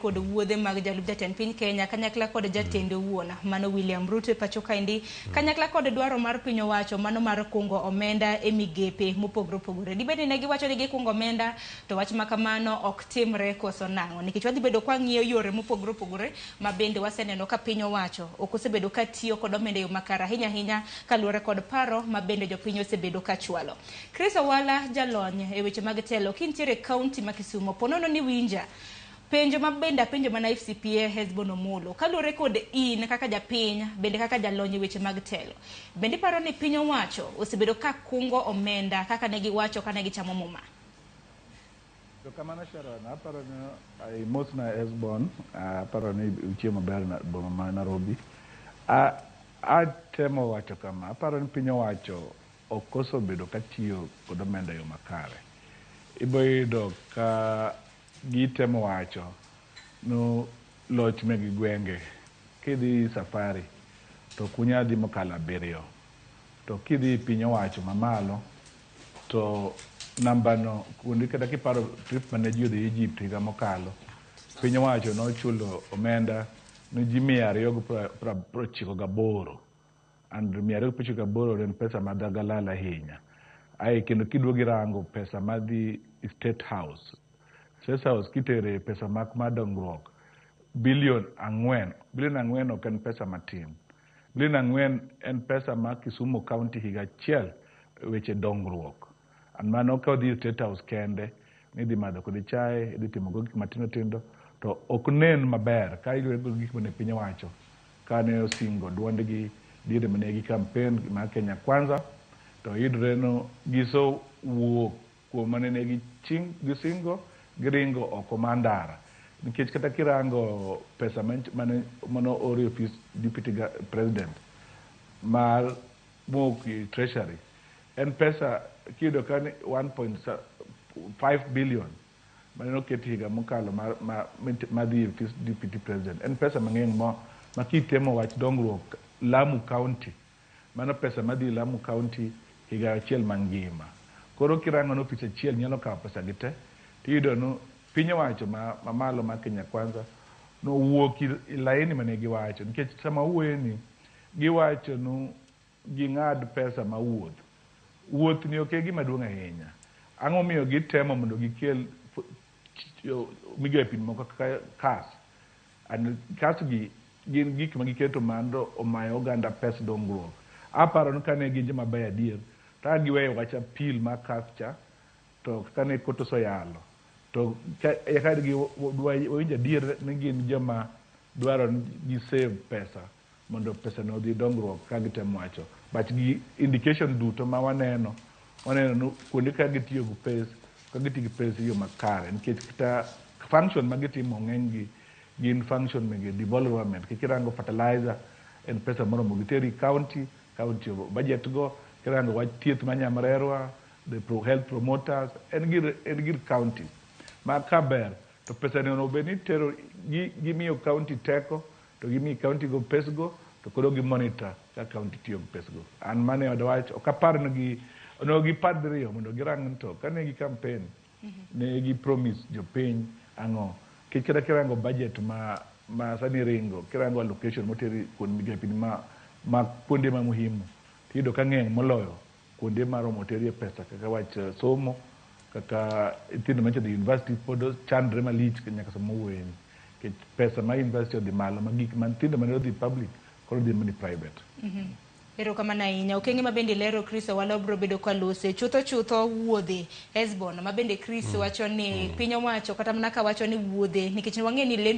Kod wuodhe mag jalup jatend piny Kenya kanyakla kod jatende owuon mano William Ruto e pacho kaendi kanyakla kod dwaro mar piny owacho mano mar kungo omenda e migepe mopogore opogore. Dibed ni ne giwacho ni gikungo omenda to wach ma kamano ok timre koso nang'o? Nikech wadhi bedo kwang'iyo yore mopogore opogore ma bende waseneno ka piny owacho ok osebedo ka tiyo kod omenda e yo makare ahinya ahinya kaluwore kod paro ma bende jopiny osebedo ka chwalo. Chris Owala jalony e weche mag telo kintiere e kaunti ma Kisumo ponono ni winja Penjo ma bende apenjo mana FCPA Hesbon Omolo, kaluwore kod in kaka japiny bende kaka jalony e weche mag telo, bende iparo ni piny owacho osebedo ka kungo omenda kaka ne giwacho kane gichamo muma? Erokamano Sharon, aparo ni imosna Hesbon, aparo ni uchiemo maber boma ma Nairobi. Atemo wacho kama, aparo ni piny owacho ok osebedo ka tiyo kod omenda e yo makare. Ibo yudo ka gitemo wacho no loch meg gwenge kidhi safari to ok unyal dhi mokalo abiriyo to kidhi piny owacho mamalo to namba no kuonde kata kiparo trip mane ji odhi Egypt higa mokalo piny owacho nochulo omenda ne ji 298 and 298 en pesa ma dhagalal ahinya. Ae kendo kiduogo irango pesa madhi State House, State House kitere pesa mak mar dongruok bilion 4, bilion 4 ok en pesa matin. Bilion 4 en pesa ma Kisumu County higa achiel weche dongruok. And mano ka odhi State House kende nidhi madho kode chae, idhi timo go gik matindo tindo to ok nen maber ka iluwore gi gik mane piny owacho kane osingo duondgi diere mane gi campaign mar Kenya Kwanza to yudre no gisewuok kuom mane ne gisingo giringo oko mar ndara nikech kata kirango pesa mane oor e ofis deputy president mar mowuok e treasury en pesa kiyudo ka ni 1.5 billion mane oket higa mokalo madhi e ofis deputy president en pesa mang'eny ma kitemo wach dongruok Lamu County mano pesa madhi Lamu County higa achiel mangima. Koro kirango ni ofis achiel nyalo kawo pesa gi te tiyudo ni piny owacho mamalo mar Kenya Kwanza nowuok e laini mane giwacho nikech sama wuoye ni giwacho ni ging'ad pesa ma wuoth. Wuoth ni ok e gima duong' ahinya. Ang'o momiyo gitemo mondo gikel migepe moko kaka CAS and CAS gi gin gik ma giketo mondo omayo oganda pes dongruok. Aparo ni kane gin joma beyo adier to ka giweyo wach appeal mar CAS cha to kane court oseyalo to ka wawinjo adier ni gin joma dwaro ni gi save pesa mondo pesa no odhi dongruok ka gitemo wacho but gi indication duto ma waneno waneno ni kuonde ka gitiyo gi pes ka gitiyo gi pes e yo makare nikech kata function ma gitimo ng'eny gi gin function mege development kirango fertilizer en pesa moromo giteri county county budget go kirango wach thieth ma Nyamrerwa the health promoters en gir county ma kaber to pesa ni onego bed ni itero gimiyo county teko to gimiyo county go pes go to koro gi monitor ka county tiyo gi pes go. An mane od wach ok apar ni gi onego gipar diriyo mondo girang ni to kane gi campaign ne gi promise jopiny ang'o nikech kata kirango budget ma sani ringo kirango allocation moteri kuond migepe ma kuonde ma muhimu tiyudo ka ng'eny moloyo kuonde maromo terie pesa kaka wach somo kaka nyithindo mantie e university pod chandre malich nyaka sama wuoyeni nikech pesa ma university odhi malo ma gik ma nyithindo mane odhi public koro dhi mana private. Erokamano ahinya. Okenge ma bende lero Chris Owalo biro bedo kalose. Chutho chutho wuodhe Hesbon ma bende Chris wacho ni piny owacho kata mana ka wacho ni wuodhe nikech wang'e ni lendo